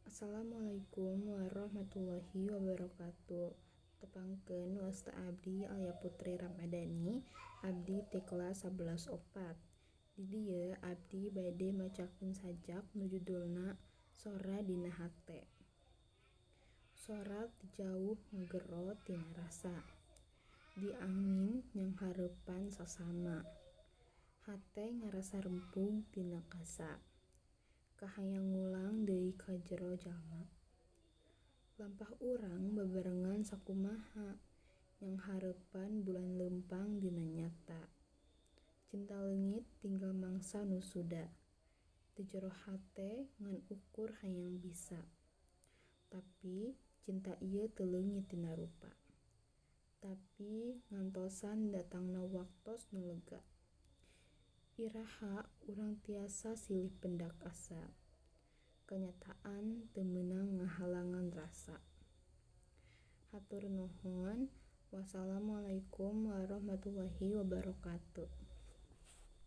Assalamualaikum warahmatullahi wabarakatuh. Tepangkeun wasta abdi Alya Putri Ramadhani, abdi ti kelas 11 opat. Di dieu abdi bade macakeun sajak nu judulna Sora Dina Hate. Sora ti jauh ngagero tina rasa. Diangin nyanghareupan sasama. Hate ngarasa rempug tina kasa. Kahayang ngulang deui ka jero jalma. Lampah urang babarengan sakumaha, nyanghareupan bulan leumpang dina nyata. Cinta leungit tinggal mangsa nu suda. Di jero hate ngan ukur hayang bisa. Tapi cinta ieu teu leungit tina rupa. Tapi ngantosan datangna waktos nu lega. Iraha urang tiasa silih pendak asa. Kanyataan teu meunang ngahalangan rasa. Hatur nuhun. Wassalamualaikum warahmatullahi wabarakatuh.